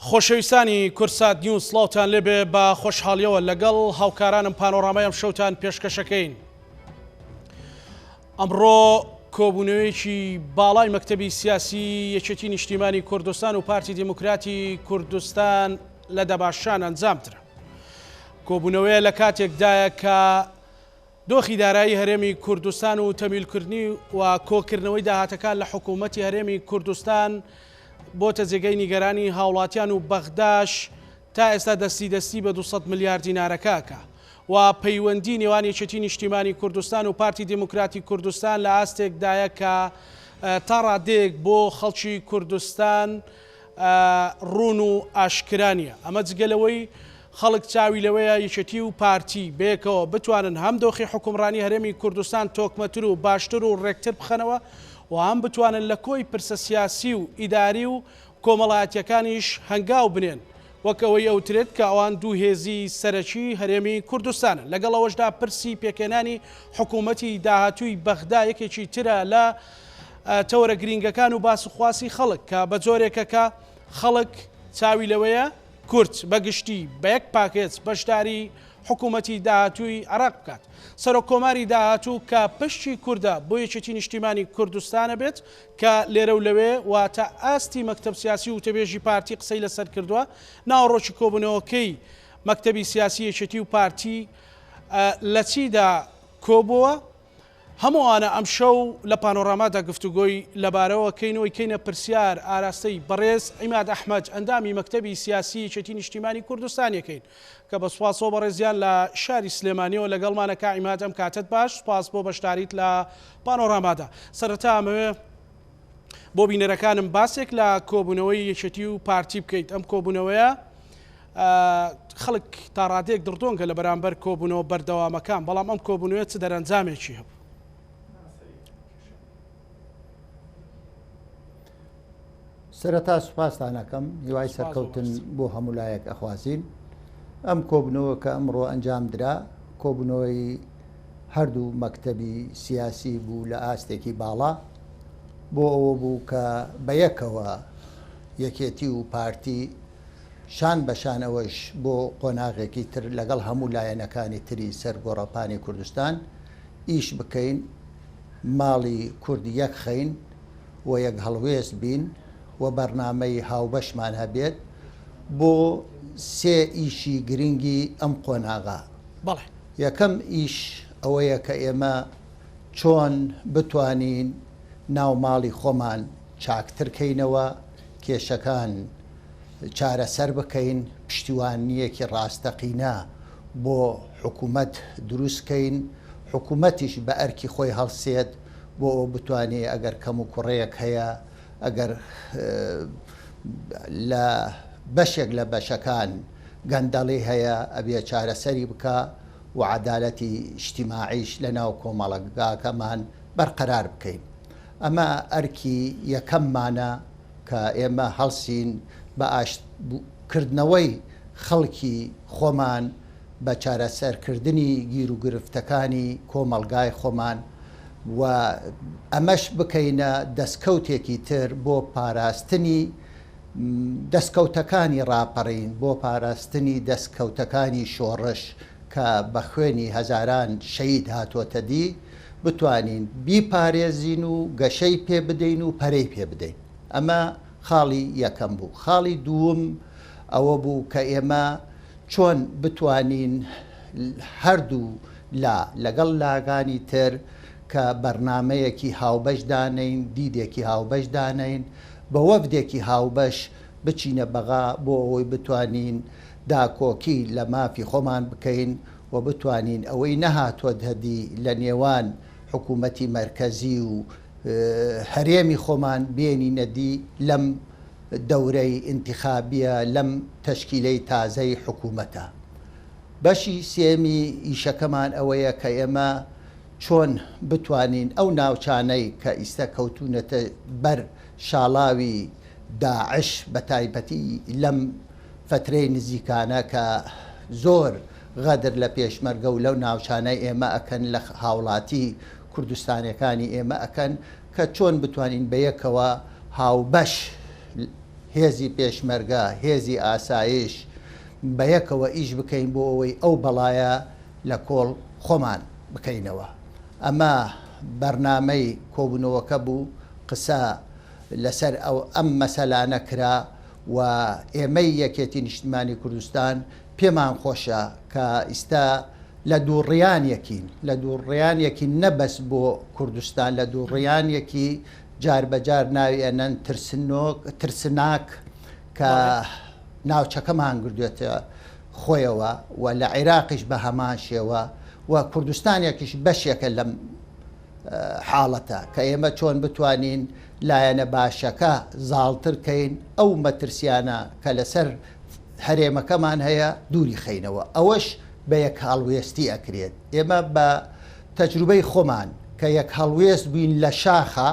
خۆشەویستانی کوردسات نیوز سڵاوتان لێبێ بە خۆشحاڵیەوە لەگەڵ هاوکارانم پانۆڕامای ئەم شەوتان پێشکەشەکەین. ئەمڕۆ کۆبوونەوەیەکی باڵای مەکتەبی سیاسی یەکێتی نیشتیمانی کوردستان و پارتی دیموکراتی کوردستان لە دەباشان ئەنجامدرا. کۆبوونەوەیە لە کاتێکدایە کە دۆخی دارایی هەرێمی کوردستان و تەمیلکردنی و کۆکردنەوەی داهاتەکان لە حکوومەتی هەرێمی کوردستان بۆتە جێگەی نیگەرانی هاوڵاتیان و بەغداش تا ئێستا دەستی دەستی بە 200 ملیار دینارەکە ئەکا و پەیوەندی نێوان یەکێتی نیشتیمانی کوردستان و پارتی دیموکراتی کوردستان لە ئاستێکدایە کە تا ڕادەیەک بۆ خەڵکی کوردستان ڕوون و ئاشکرا نییە. ئەمە جگە لەوەی خەڵک چاوی لەوەیە یەکێتی و پارتی بەیەکەوە بتوانن هەم دۆخی حوکمڕانی هەرێمی کوردستان تۆکمەتر و باشتر و ڕێکتر بخەنەوە و هەم بتوانن لە کۆی پرسە سیاسی و ئیداری و کۆمەڵایەتیەکانیش هەنگاو بنێن وەک ئەوەی ئەوترێت کە ئەوان دوو هێزی سەرەکی هەرێمی کوردستانن. لەگەڵ ئەوەشدا پرسی پێکهێنانی حکوومەتی داهاتووی بەغدا یەکێکی ترە لە تەوەرە گرینگەکان و باس و خواسی خەڵک کە بە جۆرێکە کە خەڵک چاوی لەوەیە کورد بە گشتی بە یەک پاکێج بەشداری حکوومەتی داهاتووی عێراق بکات. سەرۆک کۆماری داهاتوو کە پشکی کوردە بۆ یەکێتی نیشتیمانی کوردستانە بێت کە لێرە و لەوێ و تا ئاستی مەکتەب سیاسی و وتەبێژی پارتی قسەی لەسەر کردووە، ناوەڕۆکی کۆبوونەوەکەی مەکتەبی سیاسی یەکێتی و پارتی لە چیدا کۆبووە؟ هەموو ئەوانە ئەمشەو لە پانۆرامادا گفتوگۆی لەبارەوە کەین و ئەیکەینە پرسیار ئاراستەی بەڕێز عیماد ئەحمەد ئەندامی مەکتەبی سیاسی یەکێتی نیشتیمانی کوردستان یەکەین کە بە سوپاسەوە بەڕێزیان لە شاری سلێمانیەوە لەگەڵمانە کا عیماد ئەم کاتەت باش سوپاس بۆ بەشداریت لە پانۆرامادا سەرەتا ئەمەوێ بۆ بینەرەکانم باسێک لە کۆبوونەوەی یەکێتی و پارتی بکەیت ئەم کۆبوونەوەیە خەڵک تا ڕادەیەک دڕدۆنگە لە بەرامبەر کۆبوونەوە بەردەوامەکان، بەڵام ئەم کۆبوونەوەیە چ دەرەنجامێکی هەبوو؟ سەرەتا سوپاستان ئەکەم، هیوای سەرکەوتن بۆ هەموو لایەک ئەخوازین. ئەم کۆبوونەوە کە ئەمڕۆ ئەنجام درا، کۆبوونەوەی هەردوو مەکتەبی سیاسی بوو لە ئاستێکی باڵا، بۆ ئەوە بوو کە بە یەکەوە یەکێتی و پارتی شان بە شان ئەوەش بۆ قۆناغێکی تر لەگەڵ هەموو لایەنەکانی تری سەر گۆڕەپانی کوردستان ئیش بکەین، ماڵی کورد یەک خەین و یەک هەڵوێست بین و بەرنامەی هاوبەشمان هەبێت بۆ سێ ئیشی گرنگی ئەم قۆناغە. بەڵێ. یەکەم ئیش ئەوەیە کە ئێمە چۆن بتوانین ناو ماڵی خۆمان چاکتر کەینەوە، کێشەکان چارەسەر بکەین، پشتیوانییەکی ڕاستەقینە بۆ حکومەت دروست کەین، حکومەتیش بە ئەرکی خۆی هەڵسێت بۆ ئەوە بتوانێ ئەگەر کەموکوڕییەک هەیە، ئەگەر لە بەشێک لە بەشەکان گەندەڵی هەیە ئەبێ چارەسەری بکا و عەدالەتی ئیجتیماعیش لەناو کۆمەڵگاکەمان بەرقەرار بکەین. ئەمە ئەرکی یەکەممانە کە ئێمە هەڵسین بە ئاشت کردنەوەی خەڵکی خۆمان، بە چارەسەرکردنی گیروگرفتەکانی کۆمەڵگای خۆمان و ئەمەش بکەینە دەستکەوتێکی تر بۆ پاراستنی دەستکەوتەکانی ڕاپەڕین، بۆ پاراستنی دەستکەوتەکانی شۆڕش کە بە خوێنی هەزاران شەهید هاتۆتە دی، بتوانین بیپارێزین و گەشەی پێ بدەین و پەرەی پێ بدەین. ئەمە خاڵی یەکەم بوو. خاڵی دووم ئەوە بوو کە ئێمە چۆن بتوانین هەردوو لا لەگەڵ لاکانی تر کە بەرنامەیەکی هاوبەش دانێین، دیدێکی هاوبەش دانێین، بە وەفدێکی هاوبەش بچینە بەغا بۆ ئەوەی بتوانین داکۆکی لە مافی خۆمان بکەین و بتوانین ئەوەی نەهاتوەتە دی لە نێوان حکوومەتی مەرکەزی و هەرێمی خۆمان بێنینە دی لەم دەورەی ئینتخابیە لەم تەشکیلەی تازەی حکوومەتە. بەشی سێیەمی ئیشەکەمان ئەوەیە کە ئێمە چۆن بتوانین ئەو ناوچانەی کە ئیستە کەوتوونەتە بەر شاڵاوی داعش بە تایبەتی لەم فەترەی نزیکانە کە زۆر غەدر لە پێشمەرگە و لەو ناوچانەی ئێمە ئەکەن لە هاوڵاتی کوردستانیەکانی ئێمە ئەکەن کە چۆن بتوانین بە یەکەوە هاوبەش. هێزی پێشمەرگە، هێزی ئاسایش بە یەکەوە ئیش بکەین بۆ ئەوەی ئەو بەڵایە لە کۆڵ خۆمان بکەینەوە. ئەمە بەرنامەی کۆبوونەوەکە بوو، قسە لەسەر ئەم مەسەلانە کرا و ئێمەی یەکێتی نیشتمانی کوردستان پێمان خۆشە کە ئیستا لە دووڕیانێکین، لە دووڕیانێکین نە بەس بۆ کوردستان، لە دووڕیانێکی جار بە جار ناوی ئەنەن ترسنۆک، ترسناک کە ناوچەکەمان گردوێتە خۆیەوە و لە عێراقیش بە هەمان شێوە و کوردستانێکیش بەشێکە لەم حاڵەتە کە ئێمە چۆن بتوانین لایەنە باشەکە زاڵتر کەین ئەو مەترسیانە کە لەسەر هەرێمەکەمان هەیە دووری خەینەوە ئەوەش بە یەکهەڵوێستی ئەکرێت ئێمە بە تەجروبەی خۆمان کە یەکهەڵوێست بووین لە شاخا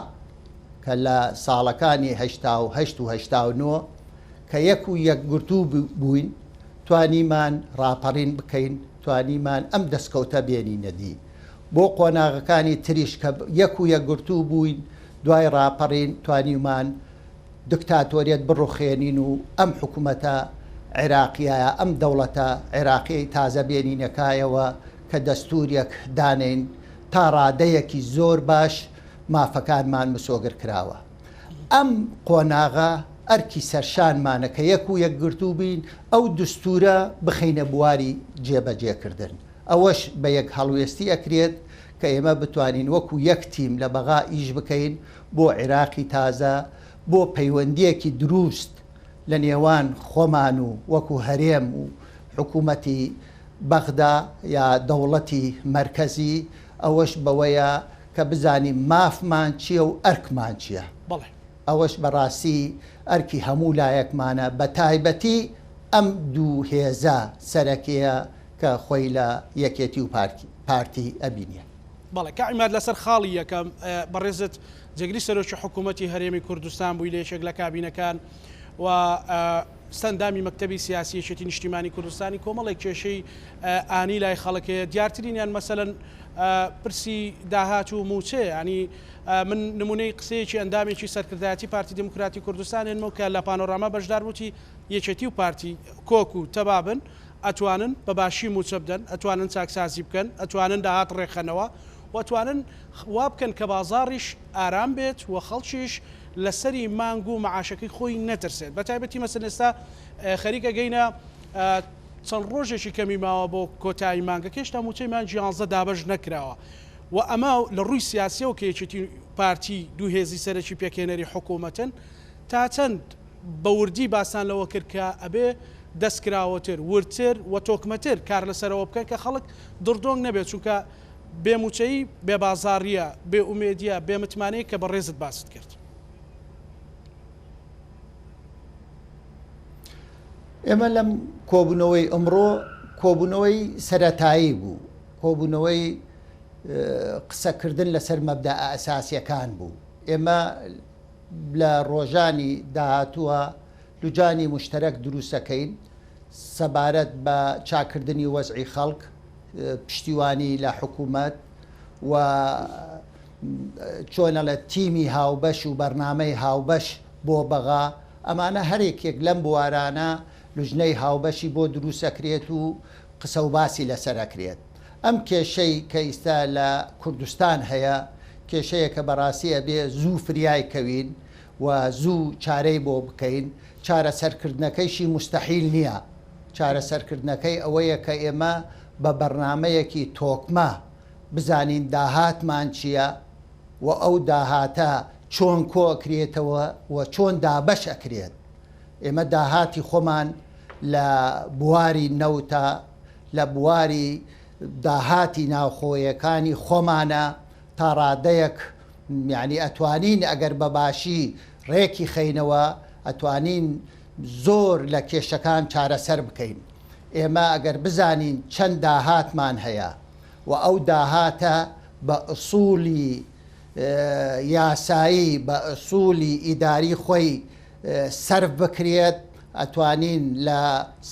کە لە ساڵەکانی 88 و 89 کە یەک و یەکگرتوو بووین توانیمان ڕاپەڕین بکەین توانیمان ئەم دەستکەوتە بێنینە دی بۆ قۆناغەکانی تریش کە یەک و یەکگرتوو بووین دوای ڕاپەڕین توانیومان دکتاتۆریەت بڕوخێنین و ئەم حکومەتە عێراقیە ئەم دەوڵەتە عێراقیەی تازە بێنینە کایەوە کە دەستوریەک دانێین تا ڕادەیەکی زۆر باش مافەکانمان مسۆگر کراوە. ئەم قۆناغە ئەرکی سەرشانمانە کە یەک و یەکگرتوو بین ئەو دستورە بخەینە بواری جێبەجێکردن. ئەوەش بە یەک هەڵوێستی ئەکرێت کە ئێمە بتوانین وەکو یەک تیم لە بەغا ئیش بکەین بۆ عێراقی تازە، بۆ پەیوەندییەکی دروست لە نێوان خۆمان و وەکو هەرێم و حکومەتی بەغدا یا دەوڵەتی مەرکەزی، ئەوەش بەوەیە کە بزانین مافمان چییە و ئەرکمان چییە. بەڵێ. ئەوەش بەڕاستی ئەرکی هەموو لایەکمانە، بەتایبەتی ئەم دوو هێزە سەرەکییە کە خۆی لە یەکێتی و پارتی ئەبینێ. بەڵێ کاک عیماد لەسەر خاڵی یەکەم بەڕێزت جێگری سەرۆکی حکوومەتی هەرێمی کوردستان بووی لە یەکێک لە کابینەکان و سەندامی مەکتەبی سیاسی یەکێتی نیشتیمانی کوردستانی کۆمەڵێک کێشەی ئانی لای خەڵک هەیە دیارترینیان مەسەلەن پرسی داهات و مووچەیە ینی من نمونەی قسەیەکی ئەندامێکی سەرکردایەتی پارتی دیموکراتی کوردستان هێنمەوە کە لە پانۆراما بەشدار بووتی یەکێتی و پارتی کۆک و تەبابن ئەتوانن بە باشی مووچە بدەن، ئەتوانن چاکسازی بکەن، ئەتوانن داهات ڕێکخەنەوە و ئەتوانن وا بکەن کە بازاڕیش ئارام بێت و خەڵکیش لە سەری مانگ و مەعاشەکەی خۆی نەترسێت. بە تایبەتی مەسەلەن ئێستا خەریک ئەگەینە چەند ڕۆژێکی کەمی ماوە بۆ کۆتایی مانگەکە هێشتا مووچەی مانگی یانزە دابەش نەکراوە و ئەمە لە ڕووی سیاسیەوە کە یەکێتی و پارتی دوو هێزی سەرەکی پێکهێنەری حکوومەتن تا چەند بە وردی باستان لەوە کرد کە ئەبێ دەستکراوەتر، وردتر و تۆکمەتر کار لەسەرەوە بکەن کە خەڵک دڕدۆنگ نەبێت، چونکە بێ مووچەیی بێ بازاڕییە، بێ ئومێدییە، بێ متمانەیە کە بەڕێزت باست کرد. ئێمە لەم کۆبوونەوەی ئەمڕۆ کۆبوونەوەی سەرەتایی بوو، کۆبوونەوەی قسەکردن لەسەر مەبدەئە ئەساسییەکان بوو. ئێمە لە ڕۆژانی داهاتووە لوجانی موشتەرەک دروستەکەین سەبارەت بە چاککردنی وەزعی خەڵک، پشتیوانی لە حکوومەت و چۆن ئەڵێ تیمی هاوبەش و بەرنامەی هاوبەش بۆ بەغا، ئەمانە هەرێکێک لەم بوارانە لوجنەی هاوبەشی بۆ دروست ئەکرێت و قسە و باسی لەسەر ئەکرێت. ئەم کێشەی کە ئیستا لە کوردستان هەیە کێشەیەکە بەڕاستی ئەبێ زوو فریای کەوین و زوو چارەی بۆ بکەین، چارەسەرکردنەکەیشی موستەحیل نییە، چارەسەرکردنەکەی ئەوەیە کە ئێمە بە بەرنامەیەکی تۆکمە بزانین داهاتمان چییە و ئەو داهاتە چۆن کۆئەکرێتەوە و چۆن دابەش ئەکرێت. ئێمە داهاتی خۆمان لە بواری نەوتە، لە بواری داهاتی ناوخۆیەکانی خۆمانە تا ڕادەیەک یانی ئەتوانین ئەگەر بە باشی ڕێکی خەینەوە ئەتوانین زۆر لە کێشەکان چارەسەر بکەین. ئێمە ئەگەر بزانین چەند داهاتمان هەیە و ئەو داهاتە بە ئسوڵی یاسایی بە ئسوڵی ئیداری خۆی سەرف بکرێت ئەتوانین لە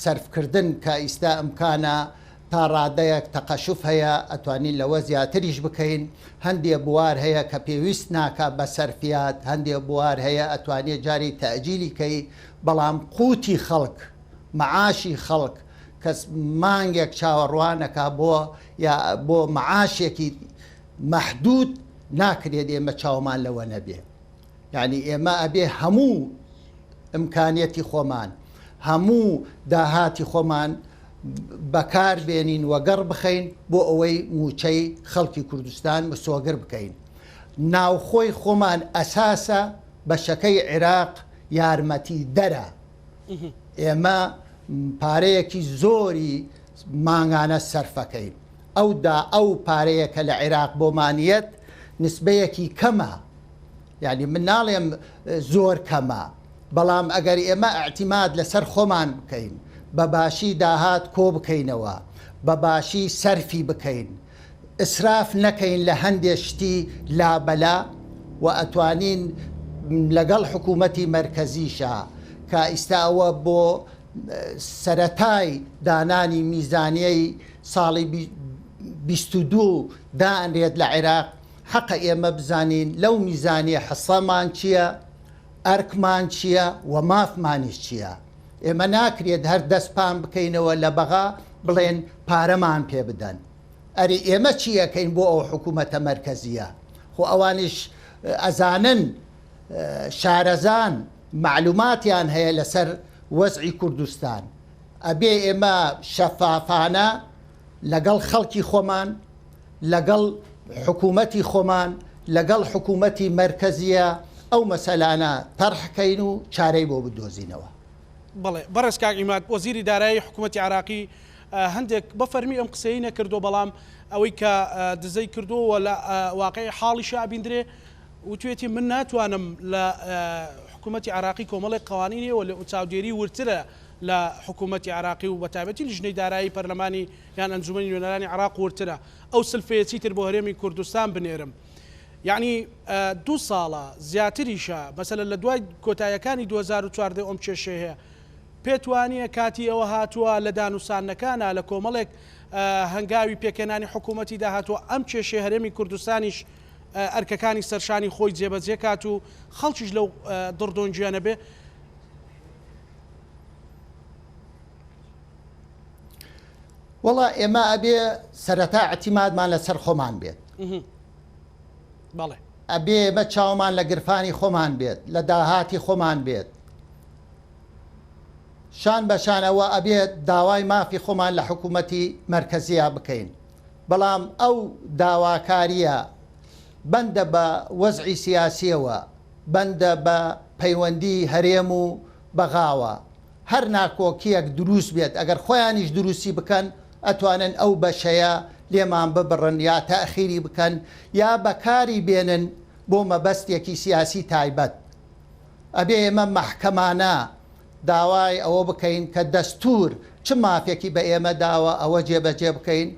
سەرفکردن کە ئیستا ئمکانە تا ڕادەیەک تەقەشوف هەیە ئەتوانین لەوە زیاتریش بکەین، هەندێ بوار هەیە کە پێویست ناکا بە سەرفیات، هەندێ بوار هەیە ئەتوانێ جاری تەئجیلی کەی. بەڵام قوتی خەڵک، مەعاشی خەڵک کەس مانگێک چاوەڕوانەکا بۆ یا بۆ مەعاشێکی مەحدود ناکرێت ئێمە چاومان لەوە نەبێ. یانی ئێمە ئەبێ هەموو ئیمکانیەتی خۆمان، هەموو داهاتی خۆمان بەکار بێنین و گەڕ بخەین بۆ ئەوەی مووچەی خەڵکی کوردستان مسۆگر بکەین. ناوخۆی خۆمان ئەساسە، بەشەکەی عێراق یارمەتیدەرە. ئێمە پارەیەکی زۆری مانگانە سەرفەکەین. ئەو دا ئەو پارەیە کە لە عێراق بۆمان یەت نسبەیەکی کەمە. یانی من ناڵێم زۆر کەمە، بەڵام ئەگەر ئێمە ئیعتیماد لەسەر خۆمان بکەین، بە باشی داهات کۆ بکەینەوە، بە باشی سەرفی بکەین، ئیسراف نەکەین لە هەندێ شتی لابەلا و ئەتوانین لەگەڵ حکوومەتی مەرکەزیشا کە ئیستا ئەوە بۆ سەرەتای دانانی میزانیەی ساڵی 22 دائەنرێت لە عێراق، حەقە ئێمە بزانین لەو میزانیە حسەمان چیە، ئەرکمان چیە و مافمانیش چیە. ئێمە ناکرێت هەر دەست پان بکەینەوە لە بەغا بڵێن پارەمان پێ بدەن. ئەرێ ئێمە چی ئەکەین بۆ ئەو حکومەتە مەرکەزیە؟ خۆ ئەوانیش ئەزانن، شارەزان، مەعلوماتیان هەیە لەسەر وەزعی کوردستان. ئەبێ ئێمە شەفافانە لەگەڵ خەڵکی خۆمان، لەگەڵ حکوومەتی خۆمان، لەگەڵ حکوومەتی مەرکەزییە ئەو مەسەلانە تەرح کەین و چارەی بۆ بدۆزینەوە. بەڵێ بەڕێز کاک عیماد، وەزیری دارایی حکوومەتی عێراقی هەندێک بە فەرمی ئەم قسەی نەکردووە، بەڵام ئەوەی کە دزەی کردووە و لە واقعی حاڵیشا ئەبیندرێ، وتویەتی من ناتوانم لە حکوومەتی عێراقی کۆمەڵێک قەوانین هەیە و چاودێری وردترە لە حکوومەتی عێراقی و بەتایبەتی لیژنەی دارایی پەرلەمانی یان ئەنجومەنی نوێنەرانی عێراق وردترە ئەو سلفەیە چیتر بۆ هەرێمی کوردستان بنێرم یەعنی دوو ساڵە زیاتریشە مەسەلەن لە دوای کۆتاییەکانی 2014 ئەم کێشەیە هەیە پێت وانییە کاتی ئەوە هاتووە لە دانوساندنەکانا لە کۆمەڵێک هەنگاوی پێکهێنانی حکوومەتی داهاتووە ئەم کێشەی هەرێمی کوردستانیش ئەرکەکانی سەرشانی خۆی جێبەجێ کات و خەڵکیش لەو دڕدۆنگییە نەبێ؟ وەڵا ئێمە ئەبێ سەرەتا ئیعتیمادمان لەسەر خۆمان بێت. بەڵێ. ئەبێ ئێمە چاومان لە گرفانی خۆمان بێت، لە داهاتی خۆمان بێت. شان بە شان ئەوە ئەبێ داوای مافی خۆمان لە حکوومەتی مەرکەزییا بکەین. بەڵام ئەو داواکارییە بەندە بە وەزعی سیاسییەوە، بەندە بە پەیوەندی هەرێم و بەغاوە. هەر ناکۆکیەک دروست بێت ئەگەر خۆیانیش دروستی بکەن ئەتوانن ئەو بەشەیە لێمان ببڕن یا تەئخیری بکەن یا بەکاری بێنن بۆ مەبەستێکی سیاسی تایبەت. ئەبێ ئێمە مەحکەمانە داوای ئەوە بکەین کە دەستور چ مافێکی بە ئێمە داوە ئەوە جێبەجێ بکەین،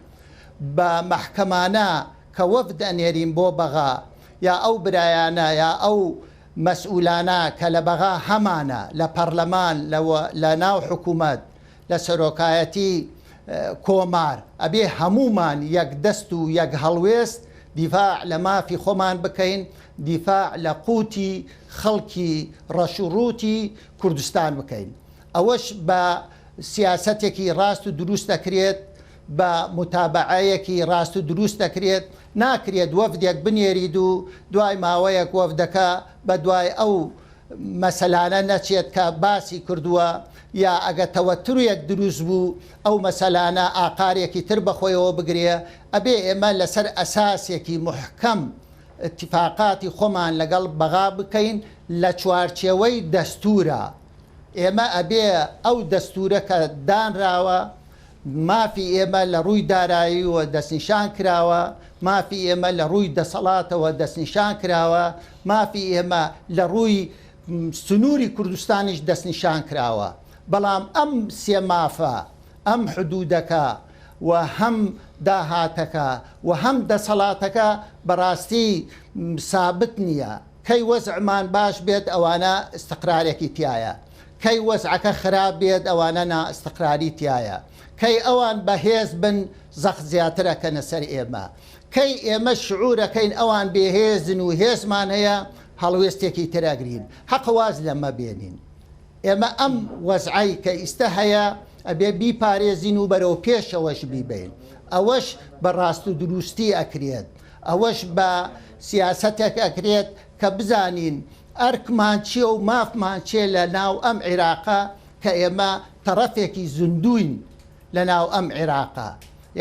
بە مەحکەمانە کە وەفد ئەنێرین بۆ بەغا یا ئەو برایانە یا ئەو مەسئولانە کە لە بەغا هەمانە، لە پەڕلەمان، لە لە ناو حکوومەت، لە سەرۆکایەتی کۆمار، ئەبێ هەموومان یەک دەست و یەک هەڵوێست دیفاع لە مافی خۆمان بکەین، دیفاع لە قووتی خەڵکی ڕەش و ڕووتی کوردستان بکەین. ئەوەش بە سیاسەتێکی ڕاست و دروست دەکرێت، بە موتابەعەیەکی ڕاست و دروست دەکرێت، ناکرێت وەفدێک بنێریت و دوای ماوەیەک وەفدەکە بە دوای ئەو مەسەلانە نەچێت کە باسی کردووە یا ئەگە تەوەترێک دروست بوو ئەو مەسەلانە ئاقارێکی تر بە خۆیەوە بگرێ، ئەبێ ئێمە لەسەر ئەساسێکی موحکەم ئیتفاقاتی خۆمان لەگەڵ بەغا بکەین لە چوارچێوەی دەستوورا. ئێمە ئەبێ ئەو دەستوورە کە دانراوە مافی ئێمە لە ڕووی داراییوە دەستنیشان کراوە، مافی ئێمە لە ڕووی دەسەڵاتەوە دەستنیشان کراوە، مافی ئێمە لە ڕووی سنووری کوردستانیش دەستنیشان کراوە. بەڵام ئەم سێ مافە، ئەم حدوودەکە و هەم داهاتەکە و هەم دەسەڵاتەکە بەڕاستی سابت نییە. کەی وەزعمان باش بێت ئەوانە ئیستقرارێکی تیایە، کەی وەزعەکە خراپ بێت ئەوانە نائیستقراری تیایە، کەی ئەوان بەهێز بن زەخت زیاتر ئەکەنە سەر ئێمە، کەی ئێمە شعور ئەکەین ئەوان بێهێزن و هێزمان هەیە هەڵوێستێکی تر ئەگرین. حەقە واز لەمە بێنین. ئێمە ئەم وەزعەی کە ئیستە هەیە ئەبێ بیپارێزین و بەرەو پێشەوەش بیبەین. ئەوەش بە ڕاست و دروستی ئەکرێت. ئەوەش بە سیاسەتێک ئەکرێت کە بزانین ئەرکمان چیە و مافمان چیە لە ناو ئەم عیراقە کە ئێمە تەڕەفێکی زیندووین لە ناو ئەم عیراقە.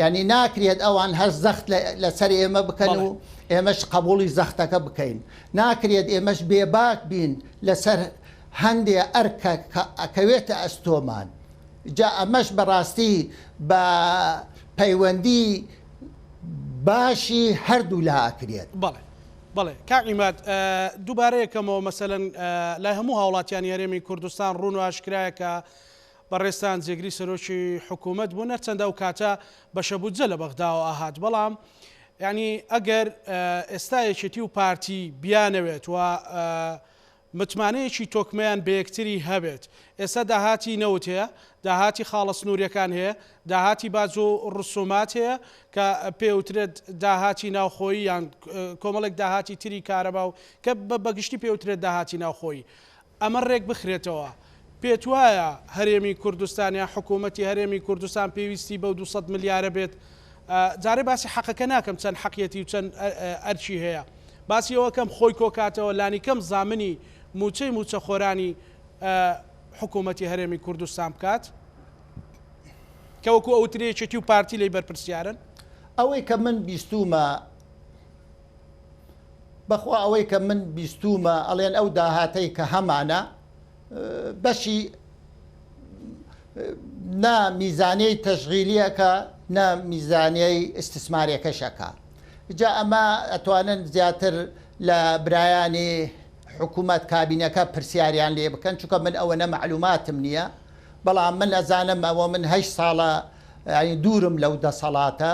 یانی ناکرێت ئەوان هەر زەخت لەسەر ئێمە بکەن و ئێمەش قەبووڵی زەختەکە بکەین. ناکرێت ئێمەش بێباک بین لەسەر هەندێ ئەرک کە ئەکەوێتە ئەستۆمان. جا ئەمەش بەڕاستی بە پەیوەندی باشی هەردوولا ئەکرێت. بەڵێ بەڵێ کاک عیماد دووبارە یەکەمەوە مەسەلەن لای هەموو هاوڵاتیانی هەرێمی کوردستان ڕوون و ئاشکرایە کە بەڕێزتان جێگری سەرۆکی حکوومەت بوون هەرچەندە ئەو کاتە بەشە بودجە لە بەغداوە ئەهات بەڵام یعنی ئەگەر ئێستا یەکێتی و پارتی بیانەوێت و متمانەیەکی تۆکمەیان بە یەکتری هەبێت. ئێستا داهاتی نەوت هەیە، داهاتی خاڵە سنوورییەکان هەیە، داهاتی باج و ڕسومات هەیە کە پێوترێت داهاتی ناوخۆیی یان کۆمەڵێک داهاتی تری کارەبا و کە بە گشتی پێوترێت داهاتی ناوخۆیی. ئەمە ڕێک بخرێتەوە. پێتوایە هەرێمی کوردستان یان حکوومەتی هەرێمی کوردستان پێویستی بەو 200 ملیارە بێت؟ جارێ باسی حەقەکە ناکەم چەند حەقیەتی و چەند ئەرکی هەیە. باسی ئەوە کەم خۆی کۆکاتەوە لانیکەم زامنی مووچەی مووچەخۆرانی حکوومەتی هەرێمی کوردستان بکات کە وەکو ئەوترێ یەکێتی و پارتی لێی بەرپرسیارن؟ ئەوەی کە من بیستوومە بەخوا ئەوەی کە من بیستوومە ئەڵێن ئەو داهاتەی کە هەمانە بەشی نا میزانیەی تەشغیلیەکە نا میزانیەی ئیستسماریەکەش ئەکا. جا ئەمە ئەتوانن زیاتر لە برایانی حکومەت کابینەکە پرسیاریان لێ بکەن چونکە من ئەوەنە مەعلوماتم نییە بەڵام من ئەزانم ئەوە من هەشت ساڵە یانی دوورم لەو دەسەڵاتە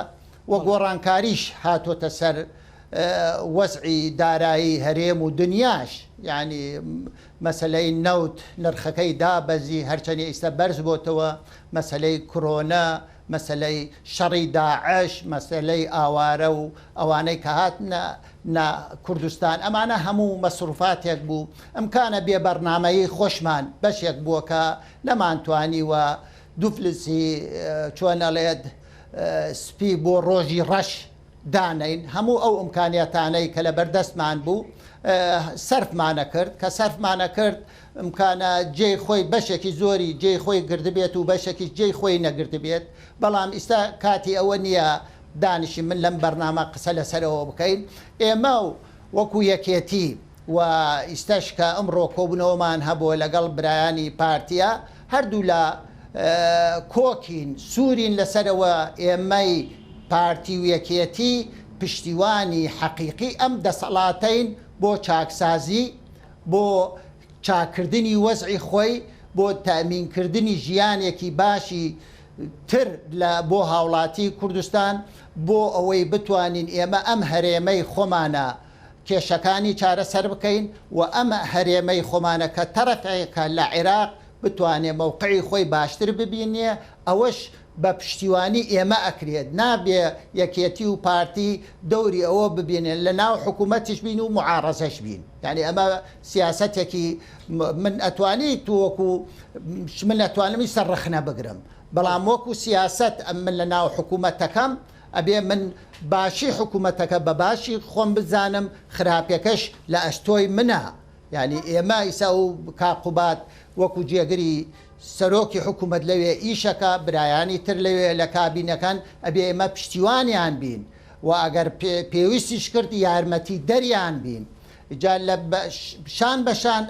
و گۆڕانکاریش هاتۆتە سەر وەزعی دارایی هەرێم و دنیاش یانی مەسەلەی نەوت نرخەکەی دابەزی هەرچەنی ئیستا بەرز بۆتەوە مەسەلەی کرۆنە مەسەلەی شەڕی داعش، مەسەلەی ئاوارە و ئەوانەی کە هاتنە نە کوردستان، ئەمانە هەموو مەسروفاتێک بوو، ئمکانە بێ بەڕنامەیی خۆشمان بەشێک بووە کە نەمانتوانیوە دوفلسی چۆن ئەڵێت سپی بۆ ڕۆژی ڕەش دانەین، هەموو ئەو ئمکانیاتانەی کە لەبەر دەستمان بوو سەرفمانەکرد، کە سەرفمانەکرد ئمکانە جێی خۆی بەشێکی زۆری جێی خۆی گرتبێت و بەشێکیش جێی خۆی نەگرتبێت، بەڵام ئیستا کاتی ئەوە نییە دانیشین من لەم بەرنامە قسە لەسەر ئەوە بکەین، ئێمە وەکو یەکێتی و ئیستاش کە ئەمڕۆ کۆبوونەوەمان هەبووە لەگەڵ برایانی پارتیە هەردوولا کۆکین سوورین لەسەر ئەوە ئێمەی پارتی و یەکێتی پشتیوانی حەقیقی ئەم دەسەڵاتەین بۆ چاکسازی بۆ چاککردنی وەزعی خۆی، بۆ تەئمینکردنی ژیانێکی باشی تر لە بۆ هاوڵاتی کوردستان، بۆ ئەوەی بتوانین ئێمە ئەم هەرێمەی خۆمانە کێشەکانی چارەسەر بکەین و ئەم هەرێمەی خۆمانە کە تەرەفێکە لە عێراق بتوانێ مەوقعی خۆی باشتر ببینێ، ئەوەش بە پشتیوانی ئێمە ئەکرێت، نابێ یەکێتی و پارتی دەوری ئەوە ببینن لە ناو حکومەتیش بین و موعاڕەزەش بین، یانی ئەمە سیاسەتێکی من ئەتوانی تو وەکو من ئەتوانم ئیستا ڕەخنە بگرم، بەڵام وەکو سیاسەت من لە ناو حکومەتەکەم ئەبێ من باشی حکومەتەکە بە باشی خۆم بزانم خراپیەکەش لە ئەستۆی منە، یانی ئێمە ئیستا ئەو کاک قوباد وەکو جێگری سەرۆکی حکومەت لەوێ ئیشەکا، برایانی تر لەوێ لە کابینەکەن، ئەبێ ئێمە پشتیوانیان بین و ئەگەر پێویستیش کرد یارمەتی دەریان بین. جا لە شان بە شان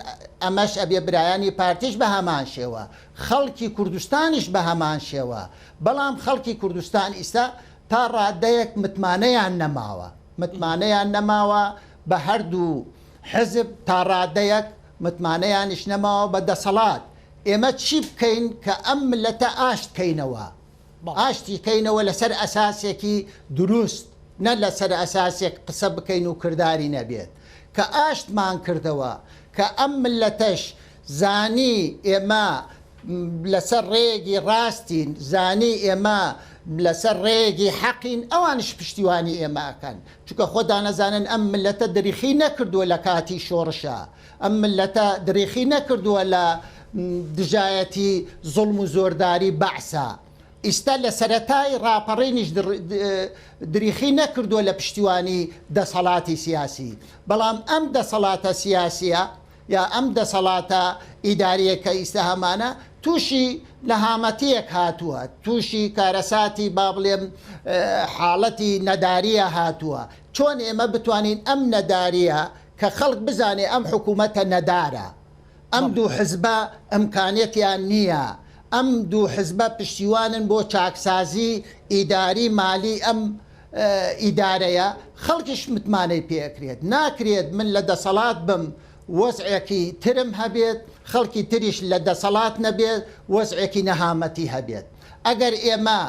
ئەمەش ئەبێ برایانی پارتیش بە هەمان شێوە، خەڵکی کوردستانیش بە هەمان شێوە. بەڵام خەڵکی کوردستان ئیستا تا ڕادەیەک متمانەیان نەماوە، متمانەیان نەماوە بە هەردوو حزب تا ڕادەیەک، متمانەیانیش نەماوە بە دەسەڵات. ئێمە چی بکەین کە ئەم مللەتە ئاشت کەینەوە؟ ئاشتی کەینەوە لەسەر ئەساسێکی دروست، نە لەسەر ئەساسێک قسە بکەین و کرداری نەبێت. کە ئاشتمان کردەوە، کە ئەم مللەتەش زانی ئێمە لەسەر ڕێیەکی ڕاستین، زانی ئێمە لەسەر ڕێیەکی حەقین، ئەوانیش پشتیوانی ئێمە ئەکەن. چونکە خۆتان ئەزانن ئەم مللەتە دریخی نەکردووە لە کاتی شۆڕشا، ئەم مللەتە دریخی نەکردووە لە. دژایەتی زوڵم و زۆرداری بەعسە. ئیستا لە سەرەتای ڕاپەڕینیش دریخی نەکردووە لە پشتیوانی دەسەڵاتی سیاسی، بەڵام ئەم دەسەڵاتە سیاسیە یا ئەم دەسەڵاتە ئیداریە کە ئیستا هەمانە تووشی نەهامەتیەک هاتووە، تووشی کارەساتی با بڵێم حاڵەتی نەداریە هاتووە، چۆن ئێمە بتوانین ئەم نەداریە کە خەڵک بزانێ ئەم حکوومەتە نەدارە، ئەم دوو حزبە ئمکانیەتیان نییە، ئەم دوو حزبە پشتیوانن بۆ چاکسازی ئیداری مالی ئەم ئیدارەیە، خەڵکیش متمانەی پێ ئەکرێت، ناکرێت من لە دەسەڵات بم وەزعێکی ترم هەبێت، خەڵکی تریش لە دەسەڵات نەبێت وەزعێکی نەهامەتی هەبێت. ئەگەر ئێمە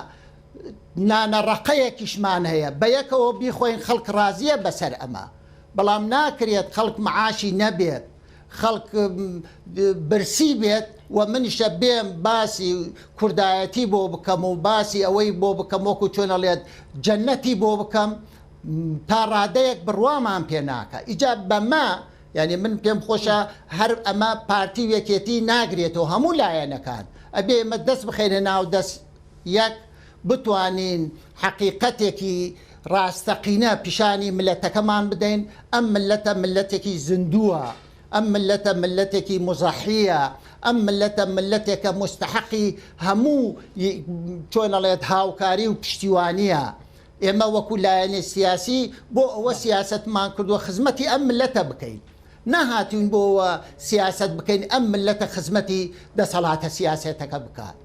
نانە ڕەقەیەکیشمان هەیە بەیەکەوە بیخۆین خەڵک ڕازیە بەسەر ئەمە، بەڵام ناکرێت خەڵک معاشی نەبێت، خەڵک برسی بێت و منیشە بێم باسی کوردایەتی بۆ بکەم و باسی ئەوەی بۆ بکەم وەکو چۆن ئەڵێت جەنەتی بۆ بکەم تا ڕادەیەک بڕوامان پێ ناکا ئیجا بەمە یعنی من پێم خۆشە هەر ئەمە پارتی و یەکێتی ناگرێتەوە هەموو لایەنەکان ئەبێ ئێمە دەست بخەینە ناو دەست یەک بتوانین حەقیقەتێکی ڕاستەقینە پیشانی مللەتەکەمان بدەین، ئەم مللەتە مللەتێکی زیندووە، ئەم مللەتە مللەتێکی موزەحییە، ئەم مللەتە مللەتێکە موستەحەقی هەموو چۆن ئەڵێت هاوکاری و پشتیوانییە. ئێمە وەکو لایەنی سیاسی بۆ ئەوە سیاسەتمان کردووە خزمەتی ئەم مللەتە بکەین، نەهاتووین بۆ ئەوە سیاسەت بکەین ئەم مللەتە خزمەتی دەسەڵاتە سیاسیەتەکە بکات.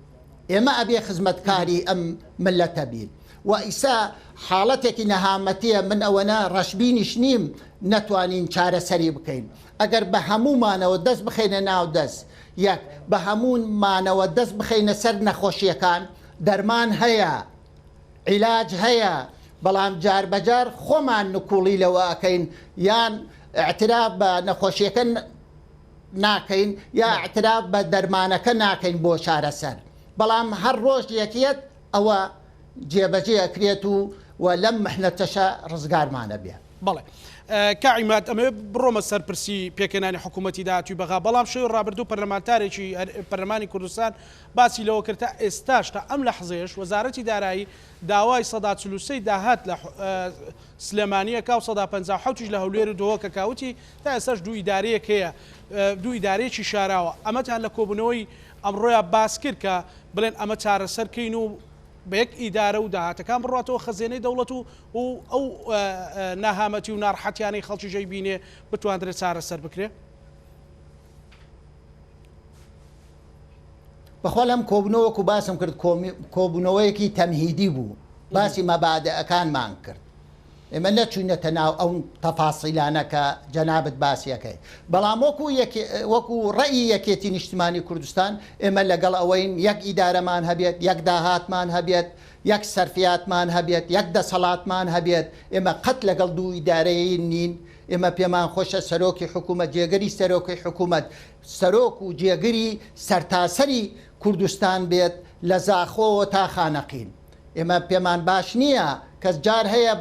ئێمە ئەبێ خزمەتکاری ئەم مللەتە بین و ئیسا حاڵەتێکی نەهامەتیە من ئەوەنە ڕەشبینیش نیم نەتوانین چارەسەری بکەین ئەگەر بە هەموومانەوە دەست بخەینە ناو دەست یەک بە هەموومانەوە دەست بخەینە سەر نەخۆشیەکان دەرمان هەیە عیلاج هەیە بەڵام جار بەجار خۆمان نکوڵی لەوە ئەکەین یان اعتراف بە نەخۆشیەکە ناکەین یا اعتراف بە دەرمانەکە ناکەین بۆ چارەسەر بەڵام هەر ڕۆژێک یەت ئەوە جێبەجێ ئەکرێت و و لەم محنەتەشە ڕزگارمان ئەبێ. بەڵێ کا عیماد ئەمەوێ بڕۆمە سەر پرسی پێکهێنانی حکوومەتی داهاتووی بەغا بەڵام شەوی ڕابردوو پەرلەمانتارێکی پەرلەمانی کوردستان باسی لەوە کرد تا ئێستاش تا ئەم لەحزەیەش وەزارەتی دارایی داوای 43% داهات لە سلێمانی ئەکا و 57% یش لە هەولێر و دهۆک ئەکا وتی تا ئێستاش دوو ئیدارەیەک هەیە، دوو ئیدارەیەکی شاراوە، ئەمەتان لە کۆبوونەوەی ئەمڕۆیا باس کرد کە بڵێن ئەمە چارەسەر کەین و بە یەک ئیدارە و داهاتەکان بڕواتەوە خەزێنەی دەوڵەت و و ئەو ناهامەتی و ناڕەحەتیانەی خەڵکیش ئەیبینێ بتواندرێت چارەسەر بکرێ؟ بەخوا لەم کۆبوونەوە وەکو باسم کرد کۆبوونەوەیەکی تەمهیدی بوو باسی مەبادئەکانمان کرد ئێمە نەچووینەتە ناو ئەو تەفاسیلانە کە جەنابت باسی ئەکەی، بەڵام وەکو وەکو ڕەئی یەکێتی نیشتمانی کوردستان ئێمە لەگەڵ ئەوەین یەک ئیدارەمان هەبێت، یەک داهاتمان هەبێت، یەک سەرفیاتمان هەبێت، یەک دەسەڵاتمان هەبێت، ئێمە قەت لەگەڵ دوو ئیدارەیی نین، ئێمە پێمان خۆشە سەرۆکی حکوومەت، جێگری سەرۆکی حکوومەت، سەرۆک و جێگری سەرتاسەری کوردستان بێت لە زاخۆوە تا خانەقین. ئێمە پێمان باش نییە کەس جار هەیە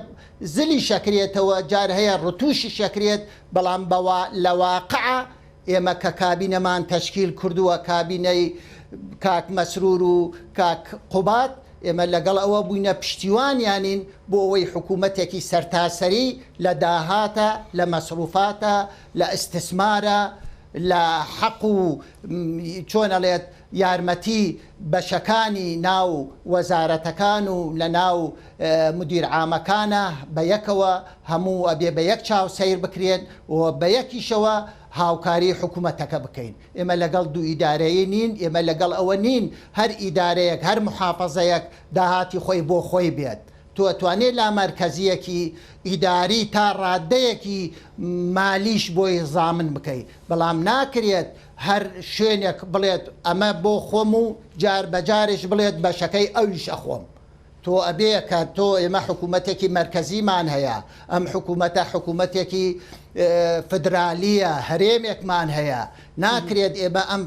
زلی شەکرێتەوە جار هەیە ڕتوشی شەکرێت بەڵام بەوا لە واقع ئێمە کە کابینەمان تەشکیل کردووە کابینەی کاک مەسرور و کاک قوباد ئێمە لەگەڵ ئەوە بووینە پشتیوانیانین بۆ ئەوەی حکوومەتێکی سەرتاسەری لە داهاتە لە مەسروفاتە لە ئیستسمارە لە حەق و چۆن ئەڵێت یارمەتی بەشەکانی ناو وەزارەتەکان و لە ناو مدیر عامەکانە بە یەکەوە هەموو ئەبێ بە یەک چاو سەیر بکرێن و بە یەکیشەوە هاوکاری حکومەتەکە بکەین. ئێمە لەگەڵ دوو ئیدارەیی نین، ئێمە لەگەڵ ئەوە نین هەر ئیدارەیەک هەر محافەزەیەک داهاتی خۆی بۆ خۆی بێت. تۆ ئەتوانێ لامەرکەزییەکی ئیداری تا ڕادەیەکی مالیش بۆی زامن بکەی، بەڵام ناکرێت هەر شوێنێک بڵێت ئەمە بۆ خۆم و جار بە جاریش بڵێت بەشەکەی ئەویش ئەخۆم. تۆ ئەبێ کە تۆ ئێمە حکوومەتێکی مەرکەزیمان هەیە، ئەم حکوومەتە حکوومەتێکی فدرالییە، هەرێمێکمان هەیە، ناکرێت ئێمە ئەم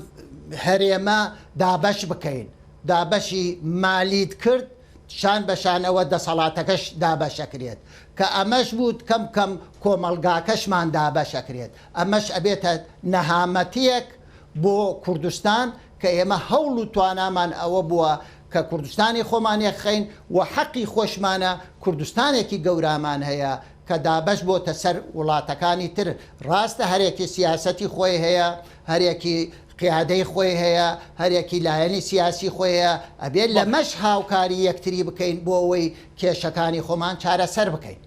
هەرێمە دابەش بکەین. دابەشی مالیت کرد، شان بە شان ئەوە دەسەڵاتەکەش دابەش ئەکرێت کە ئەمەش بووت کەم کەم کۆمەڵگاکەشمان دابەش ئەکرێت ئەمەش ئەبێتە نەهامەتیەک بۆ کوردستان کە ئێمە هەوڵ و توانامان ئەوە بووە کە کوردستانی خۆمان یەکخەین و حەقی خۆشمانە کوردستانێکی گەورامان هەیە کە دابەش بۆتە سەر وڵاتەکانی تر ڕاستە هەرێکی سیاسەتی خۆی هەیە هەرێکی قیادەی خۆی هەیە هەرێکی لایەنی سیاسی خۆی هەیە ئەبێ لەمەش هاوکاری یەکتری بکەین بۆ ئەوەی کێشەکانی خۆمان چارەسەر بکەین.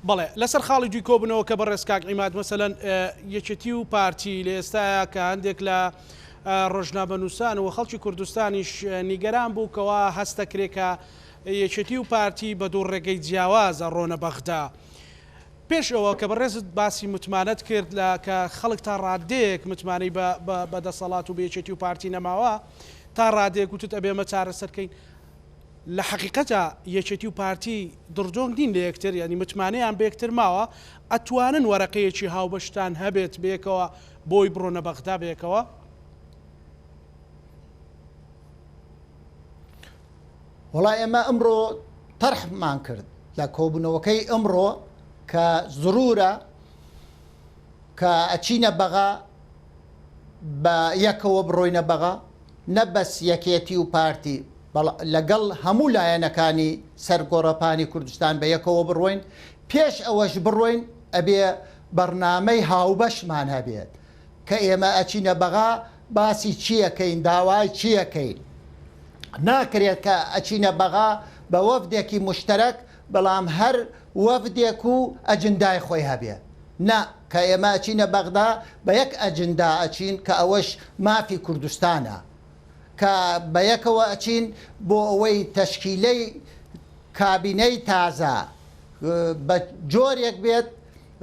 بەڵێ لەسەر خاڵی دووی کۆبوونەوەکە بەڕێز کاک عیماد مەسەلەن یەکێتی و پارتی لە ئێستایا کە هەندێک لە ڕۆژنامەنووسان و خەڵکی کوردستانیش نیگەران بوو کەوا هەستەکرێ کە یەکێتی و پارتی بە دوو ڕێگەی جیاواز ئەڕۆنە بەغدا. پێش ئەوە کە بەڕێزت باسی متمانەت کرد لە کە خەڵک تا ڕادەیەک متمانەی بە بە دەسەڵات و بە یەکێتی و پارتی نەماوە تا ڕادەیەک وتت ئەبێ ئەمە چارەسەر کەین لە حەقیقەتا یەکێتی و پارتی دڕدۆنگ نین لە یەکتر یانی متمانەیان بە یەکتر ماوە ئەتوانن وەرەقەیەکی هاوبەشتان هەبێت بەیەکەوە بۆی بڕۆنە بەغدا بەیەکەوە؟ وەڵا ئێمە ئەمڕۆ تەرحمان کرد لە کۆبوونەوەکەی ئەمڕۆ کە زرورە کە ئەچینە بەغا بە یەکەوە بڕۆینە بەغا نە بەس یەکێتی و پارتی لەگەڵ هەموو لایەنەکانی سەر گۆڕەپانی کوردستان بە یەکەوە بڕۆین پێش ئەوەش بڕۆین ئەبێ بەڕنامەی هاوبەشمان هەبێت کە ئێمە ئەچینە بەغا باسی چی ئەکەین داوای چی ئەکەین ناکرێت کە ئەچینە بەغا بە وەفدێکی موشتەرەک بەڵام هەر وەفدێک و ئەجندای خۆی هەبێ نا کە ئێمە ئەچینە بەغدا بە یەک ئەجندا ئەچین کە ئەوەش مافی کوردستانە کە بە یەکەوە ئەچین بۆ ئەوەی تەشکیلەی کابینەی تازە بە جۆرێک بێت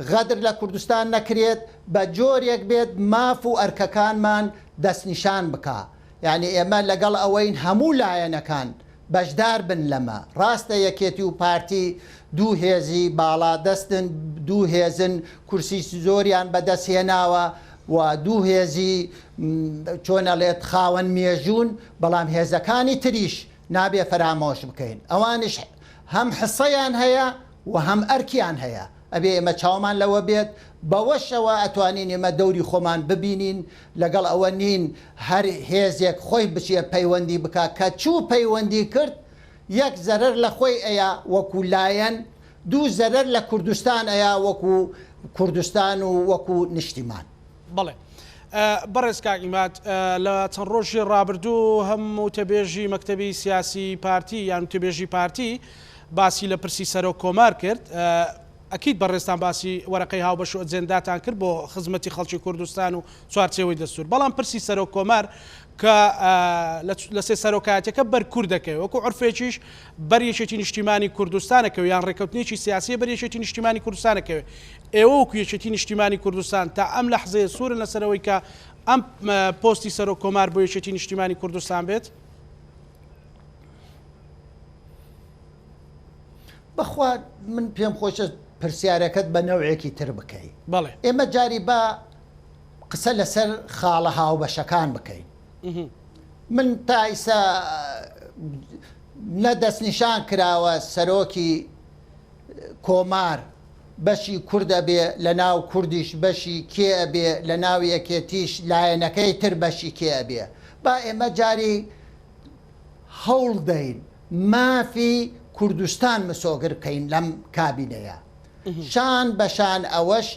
غەدر لە کوردستان نەکرێت، بە جۆرێک بێت ماف و ئەرکەکانمان دەستنیشان بکا. یانی ئێمە لەگەڵ ئەوەین هەموو لایەنەکان بەشدار بن لەمە. ڕاستە یەکێتی و پارتی دوو هێزی باڵادەستن، دوو هێزن کورسی زۆریان بەدەست هێناوە و دوو هێزی چۆن ئەڵێت خاوەن مێژوون، بەڵام هێزەکانی تریش نابێ فەرامۆش بکەین. ئەوانیش هەم حسەیان هەیە و هەم ئەرکیان هەیە. ئەبێ ئێمە چاومان لەوە بێت، بەوەشەوە ئەتوانین ئێمە دەوری خۆمان ببینین، لەگەڵ ئەوە نین هەر هێزێک خۆی بچێ پەیوەندی بکا، کە چوو پەیوەندی کرد یەک زەرەر لە خۆی ئەیا وەکو لایەن، دوو زەرەر لە کوردستان ئەیا وەکو کوردستان و وەکو نیشتیمان. بەڵێ بەڕێز کاک عیماد، لە چەند ڕۆژی ڕابردوو هەم وتەبێژی مەکتەبی سیاسی پارتی یان وتەبێژی پارتی باسی لە پرسی سەرۆک کۆمار کرد، ئەکید بەڕێزتان باسی وەرەقەی هاوبەش و ئەجێنداتان کرد بۆ خزمەتی خەڵکی کوردستان و چوارچێوەی دەستور، بەڵام پرسی سەرۆک کۆمار کە لە سێ سەرۆکایەتیەکە بەر کورد دەکەوێت وەکو عورفێکیش بەر یەکێتی نیشتیمانی کوردستان ئەکەوێت یان ڕێکەوتنێکی سیاسیە بەر یەکێتی نیشتیمانی کوردستان ئەکەوێت، ئێوە وەکو یەکێتی نیشتیمانی کوردستان تا ئەم لەحزەیە سوورن لەسەر ئەوەی کە ئەم پۆستی سەرۆک کۆمار بۆ یەکێتی نیشتیمانی کوردستان بێت؟ بەخوا من پێم خۆشە پرسیارەکەت بە نەوعێکی تر بکەی. بەڵێ. ئێمە جاری با قسە لەسەر خاڵە هاوبەشەکان بکەین. من تا ئیسا نە دەستنیشان کراوە سەرۆکی کۆمار بەشی کورد ئەبێ لە ناو کوردیش بەشی کێ ئەبێ لە ناو یەکێتیش لایەنەکەی تر بەشی کێ ئەبێ با ئێمە جاری هەوڵ دەین مافی کوردستان مسۆگر بکەین لەم کابینەیە شان بە شان ئەوەش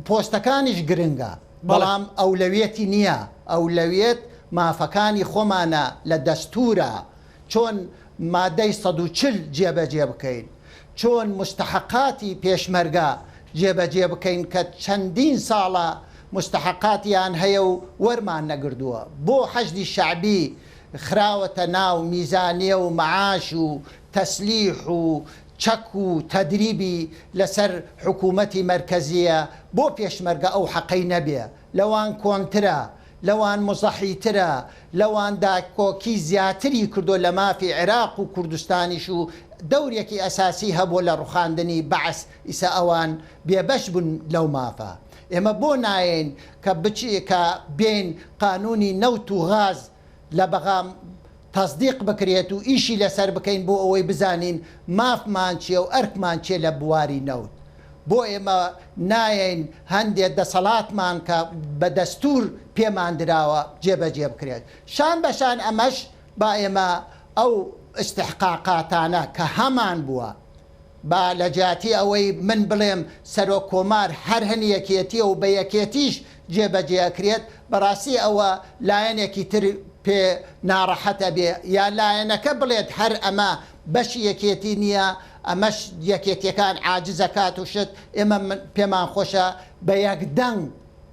پۆستەکانیش گرنگە بەڵام ئەولەویەتی نییە ئەولەویەت مافەکانی خۆمانە لە دەستورا چۆن مادەی 140 جێبەجێ بکەین چۆن مستحقاتی پێشمەرگە جێبەجێ بکەین کە چەندین ساڵە مستحقاتیان هەیە و وەرمان نەگردووە بۆ حەشدی شەعبی خراوەتە ناو میزانیە و معاش و تەسلیح و چەک و تەدریبی لەسەر حکومەتی مەرکەزیە بۆ پێشمەرگە ئەو حەقەی نەبێ لەوان کۆنترە لەوان موزەحیترە لەوان داکۆکی زیاتری کردوە لە مافی عێراق و کوردستانیش و دەورێکی ئەساسی هەبوە لە ڕوخاندنی بەعس ئیسە ئەوان بێبەش بون لەو مافە ئێمە بۆ نایەین کە بچی کە بێین قانونی نەوت و غاز لە بەغا تەسدیق بکرێت و ئیشی لەسەر بکەین بۆ ئەوەی بزانین مافمان چیە و ئەرکمان چیە لە بواری نەوت. بۆ ئێمە نایەین هەندێ دەسەڵاتمان کە بە دەستوور پێمان دراوە جێبەجێ بکرێت؟ شان بە شان ئەمەش با ئێمە ئەو ئیستحقاقاتانە کە هەمان بووە با لە جیاتی ئەوەی من بڵێم سەرۆک کۆمار هەر هەن یەکێتیە و بە یەکێتیش جێبەجێ ئەکرێت بەڕاستی ئەوە لایەنێکی تر پێ ناڕەحەت ئەبێ یا لایەنەکە بڵێت هەر ئەمە بەشی یەکێتی نیە ئەمەش یەکێتیەکان عاجز ئەکات و شت ئێمە پێمان خۆشە بە یەک دەنگ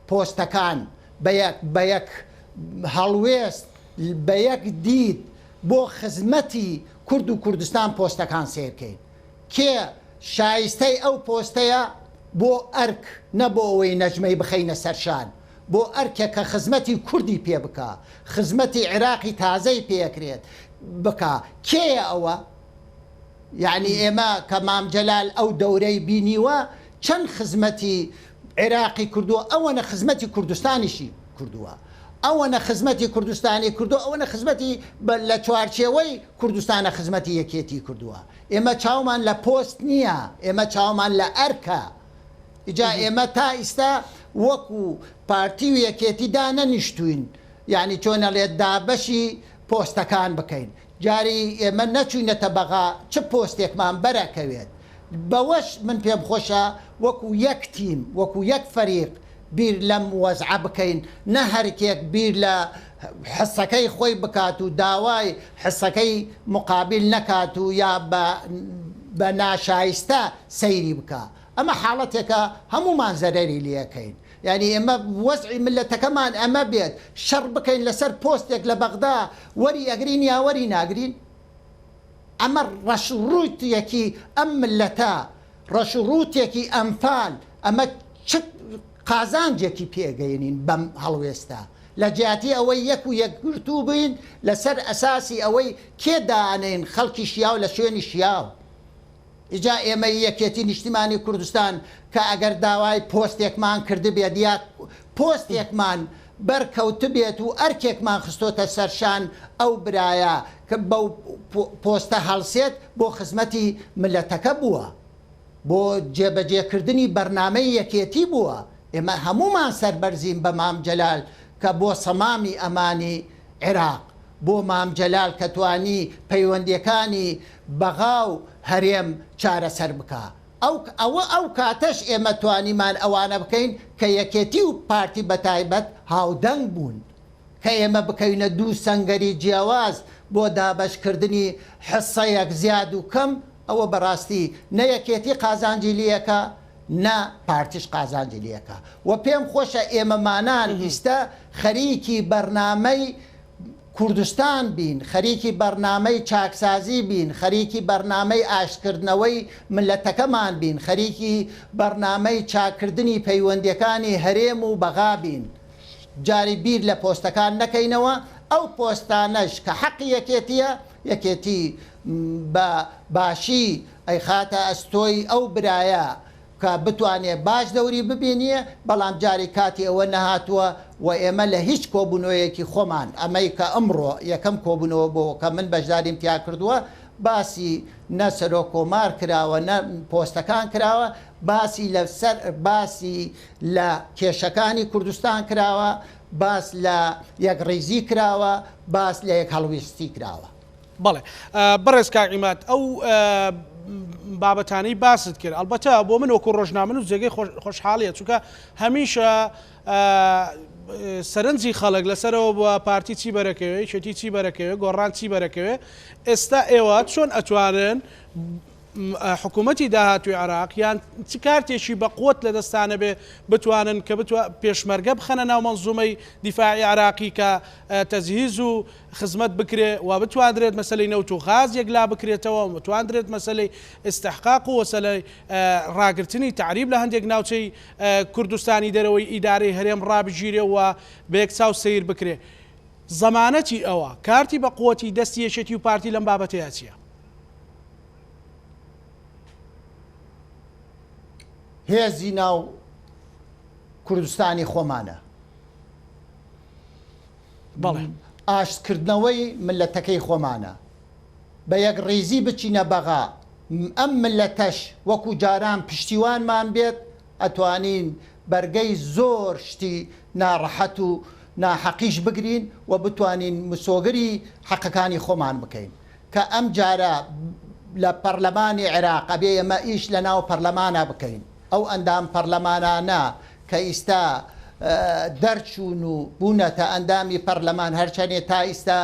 پۆستەکان بە یەک بە یەک هەڵوێست بە یەک دید بۆ خزمەتی کورد و کوردستان پۆستەکان سەیر کەین کێ شایستەی ئەو پۆستەیە بۆ ئەرک نە بۆ ئەوەی نەجمەی بخەینە سەر شان بۆ ئەرکێک کە خزمەتی کوردی پێ بکا خزمەتی عێراقی تازەی پێکرێت بکا کێیە ئەوە یەعنی ئێمە کە مام جەلال ئەو دەورەی بینیوە چەند خزمەتی عێراقی کردووە ئەوەنە خزمەتی کوردستانیشی کردووە ئەوەنە خزمەتی کوردستانی کردووە ئەوەنە خزمەتی لە چوارچێوەی کوردستانە خزمەتی یەکێتی کردووە ئێمە چاومان لە پۆست نییە ئێمە چاومان لە ئەرکە ئیجا ئێمە تا ئیستا وەکو پارتی و یەکێتی دانەنیشتوین یعنی چۆن ئەڵێت دابەشی پۆستەکان بکەین جاری ئێمە نەچوینەتە بەغا چ پۆستێکمان بەرئەکەوێت بەوەش من پێم خۆشە وەکو یەک تیم وەکو یەک فەریق بیر لەم وەزعە بکەین نە هەرکێک بیر لە حسەکەی خۆی بکات و داوای حسەکەی مقابیل نەکات و یا بە بە ناشایستە سەیری بکا ئەمە حاڵەتێکە هەموومان زەرەری لێکەین یانی ئێمە وەزعی مللەتەکەمان ئەمە بێت شەڕ بکەین لەسەر پۆستێک لە بەغدا وەری ئەگرین یا وەری ناگرین؟ ئەمە ڕەش ڕووتێکی ئەم مللەتە، ڕەش ڕووتێکی ئەنفال، ئەمە چ قازانجێکی پێگەینین بەم هەڵوێستە؟ لە جیاتی ئەوەی یەک و یەکگرتوو بین لەسەر ئەساسی ئەوەی کێ دانێین خەڵکی شیاو لە شوێنی شیاو. ئیجا ئێمەی یەکێتی نیشتیمانی کوردستان کە ئەگەر داوای پۆستێکمان کردبێت یا پۆستێکمان بەر کەوتبێت و ئەرکێکمان خستۆتە سەر شان ئەو برایە کە بەو پۆستە هەڵسێت بۆ خزمەتی مللەتەکە بووە بۆ جێبەجێکردنی بەرنامەی یەکێتی بووە ئێمە هەموومان سەربەرزین بە مام جەلال کە بۆ سەمامی ئەمانی عێراق بۆ مام جەلال کە توانی پەیوەندیەکانی بەغا و هەرێم چارەسەر بکا ئەو ئەوە ئەو کاتەش ئێمە توانیمان ئەوانە بکەین کە یەکێتی و پارتی بەتایبەت هاودەنگ بوون کە ئێمە بکەوینە دوو سەنگەری جیاواز بۆ دابەش کردنی حسەیەک زیاد و کەم ئەوە بەڕاستی نە یەکێتی قازانجی لیەکا نە پارتیش قازانجی لێکا و پێم خۆشە ئێمەمانان ئیستە خەریکی بەرنامەی کوردستان بین، خەریکی بەرنامەی چاکسازی بین، خەریکی بەرنامەی ئاشتکردنەوەی مللەتەکەمان بین، خەریکی بەرنامەی چاککردنی پەیوەندیەکانی هەرێم و بەغا بین. جاری بیر لە پۆستەکان نەکەینەوە، ئەو پۆستانەش کە حەقی یەکێتیە، یەکێتی بە باشی ئەیخاتە ئەستۆی ئەو برایە کە بتوانێ باش دەوری ببینیێ، بەڵام جاری کاتی ئەوە نەهاتووە و ئێمە لە هیچ کۆبوونەوەیەکی خۆمان، ئەمەی کە ئەمڕۆ یەکەم کۆبوونەوە بووە کە من بەشداریم تیا کردووە، باسی نە سەرۆک کۆمار کراوە نە پۆستەکان کراوە، باسی لە سەر باسی لە کێشەکانی کوردستان کراوە، باس لە یەکڕیزی کراوە، باس لە یەکهەڵویستی کراوە. بەڵێ بەڕێز کاک عیماد ئەو بابەتانەی باست کرد ئەڵبەتە بۆ من وەکو ڕۆژنامەنووس جێگەی خۆشحاڵیە چونکە هەمیشە سەرنجی خەڵک لەسەرەوە بووە پارتی چی بەرەکەوێ یەکێتی چی بەرەکەوێ گۆڕان چی بەرەکەوێ ئێستا ئێوە چۆن ئەتوانن حکوومەتی داهاتوی عراق یان چ کارتێکی بە قوت لە دەستانە بێ بتوانن کە بتوە پێشمەرگە بخەنە ناو مەنزومەی دیفاعی عراقی کە تەجهیز و خزمەت بکرێ و بتواندرێت مەسەلەی نەوت و غاز یەکلا بکرێتەوە و بتواندرێت مەسەلەی ئیستحقاق و وەسەلەی ڕاگرتنی تەعریب لە هەندێک ناوچەی کوردستانی دەرەوەی ئیدارەی هەرێم ڕابگیرێ و بە یەک چاو سەیر بکرێ. زەمانەتی ئەوە، کارتی بە قوەتی دەستی یەکێتی و پارتی لەم بابەتەیا چیە؟ هێزی ناو کوردستانی خۆمانە. بەڵێ. ئاشتکردنەوەی مللەتەکەی خۆمانە. بە یەکڕیزی بچینە بەغا. ئەم مللەتەش وەکو جاران پشتیوانمان بێت ئەتوانین بەرگەی زۆر شتی ناڕەحەت و ناحەقیش بگرین و بتوانین مسۆگەری حەقەکانی خۆمان بکەین کە ئەم جارە لە پەرلەمانی عێراق ئەبێ ئێمە ئیش لە ناو پەرلەمانا بکەین ئەو ئەندام پەرلەمانانە کە ئیستا دەرچوون و بوونەتە ئەندامی پەرلەمان هەرچەنێ تا ئیستا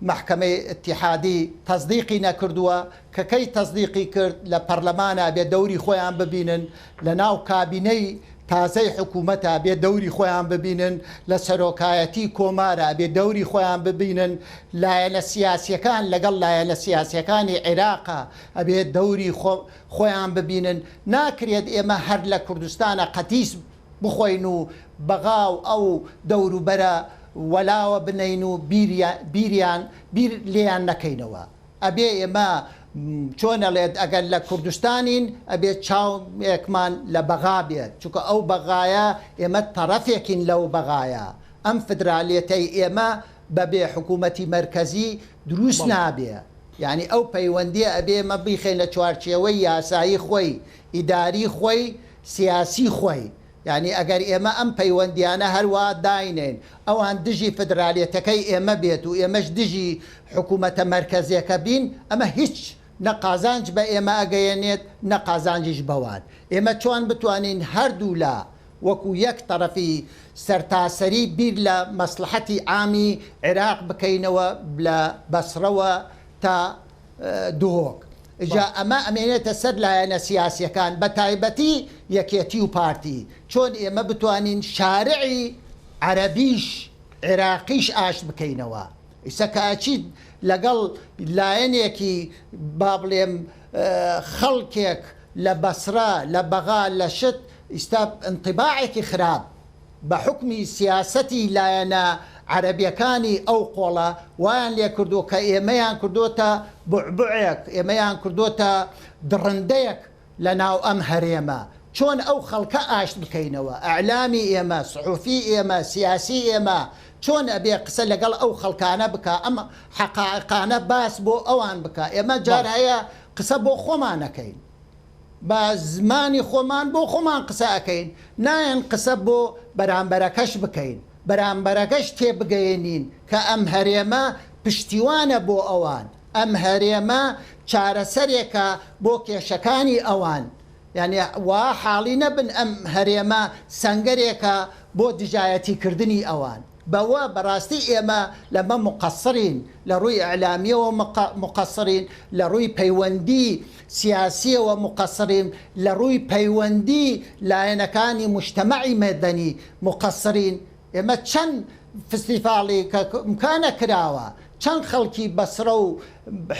مەحکەمەی ئیتیحادی تەسدیقی نەکردووە، کە کەی تەسدیقی کرد لە پەرلەمانا بێ دەوری خۆیان ببینن، لە ناو کابینەی تازەی حکوومەتا بێ دەوری خۆیان ببینن، لە سەرۆکایەتی کۆمارا بێ دەوری خۆیان ببینن، لایەنە سیاسییەکان لەگەڵ لایەنە سیاسییەکانی عیراقا ئەبێ دەوری خۆیان ببینن، ناکرێت ئێمە هەر لە کوردستانا قەتیس بخۆین و بەغا و ئەو دەوروبەرە وەلاوە بنێین و بیریان بیر لێیان نەکەینەوە. ئەبێ ئێمە چۆن ئەڵێت ئەگەر لە کوردستانین ئەبێ چاوێکمان لە بەغا بێت چونکە ئەو بەغایە ئێمە تەڕەفێکین لەو بەغایە ئەم فدرالیەتەی ئێمە بە بێ حکوومەتی مەرکەزی دروست نابێ یانی ئەو پەیوەندیە ئەبێ ئێمە بیخەینە چوارچێوەی یاسایی خۆی ئیداری خۆی سیاسی خۆی، یانی ئەگەر ئێمە ئەم پەیوەندیانە هەر وا داینێین، ئەوان دژی فدرالیەتەکەی ئێمە بێت و ئێمەش دژی حکوومەتە مەرکەزیەکە بین، ئەمە هیچ نە قازانج بە ئێمە ئەگەیەنێت نە قازانجیش بەوان. ئێمە چۆن بتوانین هەردوولا وەکوو یەک تەڕەفی سەرتاسەری بیر لە مەسڵەحەتی عامی عێراق بکەینەوە لە بەسڕەوە تا دهۆک. جا ئەمە ئەمێنێتە سەر لایەنە سیاسیەکان بە تایبەتی یەکێتی و پارتی چۆن ئێمە بتوانین شارعی عەرەبیش عێراقیش ئاشت بکەینەوە ئیسە کە ئەچیت لەگەڵ لایەنێکی با بڵێم خەڵکێک لە بەسرە لە بەغا لە شت ئیستا ئینتیباعێکی خراپ بە حوکمی سیاسەتی لایەنە عەرەبیەکانی ئەو قۆڵە وایان لێکردووە کە ئێمەیان کردۆتە بعبعێک، ئێمەیان کردۆتە دڕندەیەک لە ناو ئەم هەرێمە. چۆن ئەو خەڵکە ئاشت بکەینەوە؟ ئیعلامی ئێمە، سحوفی ئێمە، سیاسی ئێمە چۆن ئەبێ قسە لەگەڵ ئەو خەڵکانە بکا، ئەم حەقائقانە باس بۆ ئەوان بکا؟ ئێمە جار هەیە قسە بۆ خۆمان ئەکەین. بە زمانی خۆمان بۆ خۆمان قسە ئەکەین، نایەن قسە بۆ بەرامبەرەکەش بکەین، بەرامبەرەکەش تێبگەیەنین کە ئەم هەرێمە پشتیوانە بۆ ئەوان، ئەم هەرێمە چارەسەرێکە بۆ کێشەکانی ئەوان، یانی وا حاڵی نەبن ئەم هەرێمە سەنگەرێکە بۆ دژایەتیکردنی ئەوان. بەوە بەڕاستی ئێمە لەمە موقەسڕین، لە ڕووی ئیعلامییەوە موقەسڕین، لە ڕووی پەیوەندی سیاسییەوە موقەسڕین، لە ڕووی پەیوەندی لایەنەکانی موجتەمەعی مەدەنی موقەسڕین. ئێمە چەند فستیفاڵی کە مکانە کراوە، چەند خەڵکی بەسڕە و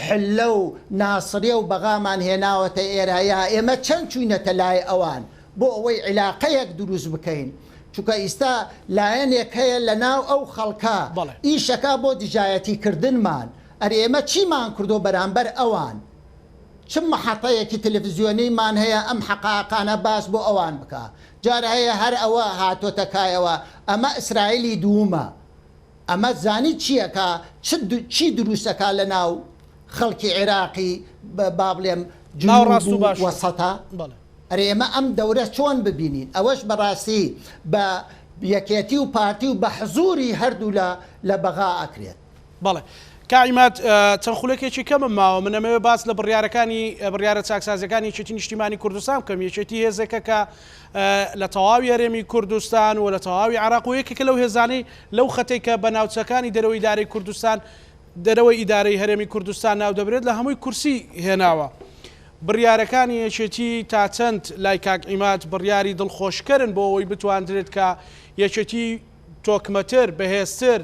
حلە و ناسریە و بەغامان هێناوەتە ئێرە، یا ئێمە چەند چووینەتە لای ئەوان بۆ ئەوەی عیلاقەیەک دروست بکەین. چونکە ئیستا لایەنێک هەیە لە ناو ئەو خەڵکە ئیش ئەکا بۆ دژایەتی کردنمان ئەرێ ئێمە چیمان کردوە بەرامبەر ئەوان چ محەتەیەکی تەلەفزیۆنیمان هەیە ئەم حەقائقانە باس بۆ ئەوان بکا جار هەیە هەر ئەوە هاتۆتە کایەوە ئەمە ئیسرائیلی دوومە ئەمە زانی چیەکا چ چی دروست ئەکا لە ناو خەڵکی عێراقی با بڵێم جنوب و وەسەتا. ئەرێ ئێمە ئەم دەورە چۆن ببینین؟ ئەوەش بەڕاستی بە یەکێتی و پارتی و بە حزوری هەردوولا لە بەغا ئەکرێت. بەڵێ کاک عیماد چەند خولەکێکی کەمم ماوە من ئەمەوێ باس لە بڕیارەکانی بڕیارە چاکسازیەکانی یەکێتی نیشتیمانی کوردستان بکەم یەکێتی هێزێکە کە لە تەواوی هەرێمی کوردستان و لە تەواوی عێراق و یەکێکە لەو هێزانەی لەو خەتەی کە بە ناوچەکانی دەرەوەی ئیدارەی کوردستان دەرەوەی ئیدارەی هەرێمی کوردستان ناودەبرێت لە هەمووی کورسی هێناوە. بڕیارەکانی یەکێتی تا چەند لای کاک عیماد بڕیاری دڵخۆشکەرن بۆ ئەوەی بتواندرێت کە یەکێتی تۆکمەتر، بەهێزتر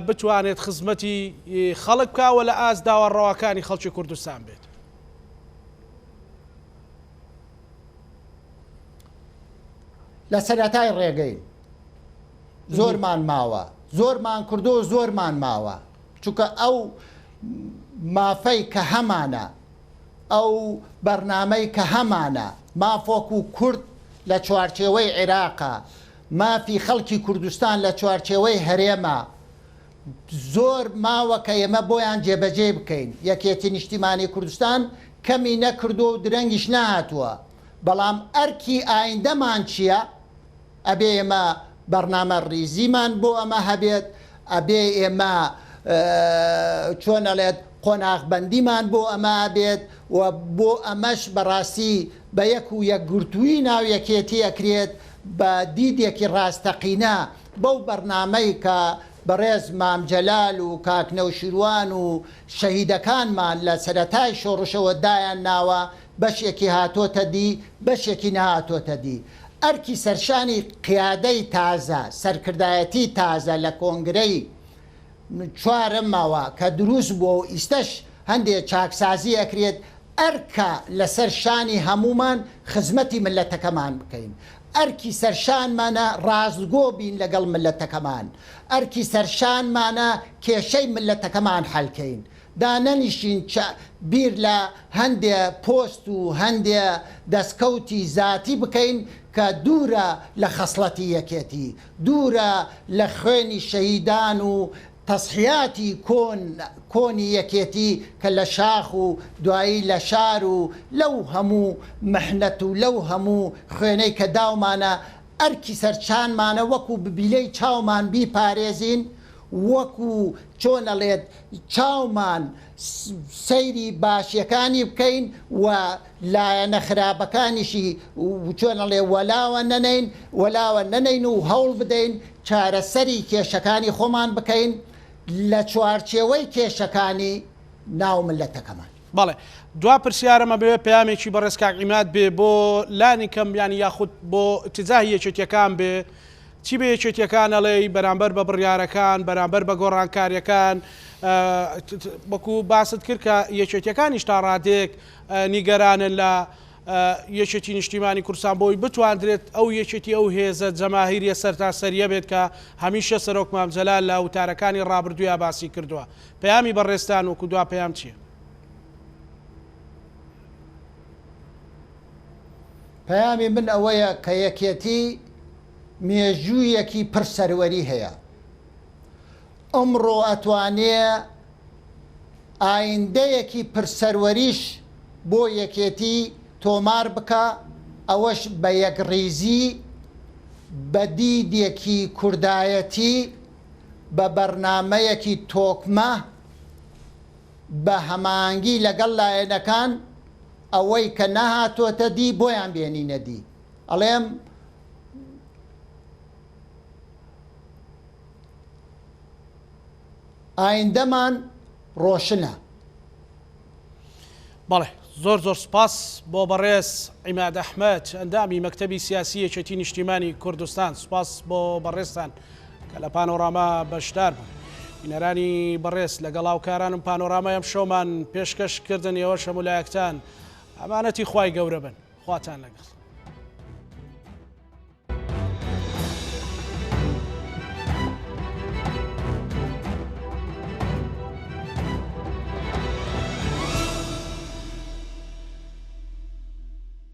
بتوانێت خزمەتی خەڵک بکا و لە ئاست داوا ڕەواکانی خەڵکی کوردستان بێت؟ لە سەرەتای ڕێگەین. زۆرمان ماوە زۆرمان کردو زۆرمان ماوە چونکە ئەو مافەی کە هەمانە ئەو بەرنامەی کە هەمانە ماف وەکو کورد لە چوارچێوەی عێراقە مافی خەڵکی کوردستان لە چوارچێوەی هەرێمە زۆر ماوە کە ئێمە بۆیان جێبەجێ بکەین یەکێتی نیشتیمانی کوردستان. کەمی نەکردووە و درەنگیش نەهاتووە، بەڵام ئەرکی ئایندەمان چییە؟ ئەبێ ئێمە بەڕنامە ڕیزیمان بۆ ئەمە هەبێت، ئەبێ ئێمە چۆن ئەڵێت قۆناغبەندیمان بۆ ئەمە هەبێت و بۆ ئەمەش بەڕاستی بە یەک و یەکگرتوویی ناو یەکێتی ئەکرێت بە دیدێکی ڕاستەقینە بەو بەڕنامەی کە بەڕێز مام جەلال و کاک نەوشیروان و شەهیدەکانمان لە سەرەتای شۆڕشەوە دایان ناوە بەشێکی هاتۆتە دی بەشێکی نەهاتۆتە دی. ئەرکی سەرشانی قیادەی تازە، سەرکردایەتی تازە لە کۆنگرەی چوارەمەوە کە دروست بووە و ئیستەش هەندێ چاکسازی ئەکرێت، ئەرکە لەسەر شانی هەموومان خزمەتی مللەتەکەمان بکەین. ئەرکی سەرشانمانە ڕاستگۆ بین لەگەڵ مللەتەکەمان. ئەرکی سەرشانمانە کێشەی مللەتەکەمان حەل کەین. دانەنیشین چ بیر لە هەندێ پۆست و هەندێ دەستکەوتی زاتی بکەین کە دوورە لە خەسڵەتی یەکێتی، دوورە لە خوێنی شەهیدان و تەزحیاتی کۆن کۆنی یەکێتی کە لە شاخ و دوایی لە شار و لەو هەموو محنەت و لەو هەموو خوێنەی کە داومانە ئەرکی سەرشانمانە وەکو ببیلەی چاومان بیپارێزین وەکو چۆن ئەڵێت چاومان سەیری باشیەکانی بکەین و لایەنە خراپەکانیشی چۆن ئەڵێ وەلاوە نەنەین وەلاوە نەنەین و هەوڵ بدەین چارەسەری کێشەکانی خۆمان بکەین لە چوارچێوەی کێشەکانی ناو مللەتەکەمان. بەڵێ دوا پرسیارم ئەمەوێ پەیامێکی بەڕێز کاک عیماد بێ بۆ لانی کەم یانی یاخود بۆ ئیتجاهی یەکێتیەکان بێ چی بە یەکێتیەکان ئەڵێی بەرامبەر بە بڕیارەکان بەرامبەر بە گۆڕانکاریەکان وەکو باست کرد کە یەکێتیەکانیش تا ڕادەیەک نیگەرانن لە یەکێتی نیشتیمانی کوردستان بۆی بتواندرێت ئەو یەکێتی ئەو هێزە جەماهیریە سەرتاسەریە بێت کە هەمیشە سەرۆک مام جەلال لە وتارەکانی ڕابردوویا باسی کردووە پەیامی بەڕێزتان وەکو دوا پەیام چییە؟ پەیامی من ئەوەیە کە یەکێتی مێژوویەکی پڕ سەروەری هەیە، ئەمڕۆ ئەتوانێ ئایندەیەکی پر سەروەریش بۆ یەکێتی تۆمار بکا، ئەوەش بە یەکڕیزی، بە دیدێکی کوردایەتی، بە بەرنامەیەکی تۆکمە، بە هەماهەنگی لەگەڵ لایەنەکان ئەوەی کە نەهاتۆتە دی بۆیان بێنینە دی. ئەڵێم ئایندەمان ڕۆشنە. بەڵێ زۆر زۆر سوپاس بۆ بەڕێز عیماد ئەحمەد ئەندامی مەکتەبی سیاسی یەکێتی نیشتیمانی کوردستان سوپاس بۆ بەڕێزتان کە لە پانۆراما بەشدار بوون. بینەرانی بەڕێز لەگەڵ هاوکارانم پانۆرامای ئەم شەومان پێشکەش کردن ئێوەش هەموو لایەکتان ئەمانەتی خوای گەورە بن خواتان لەگەڵ.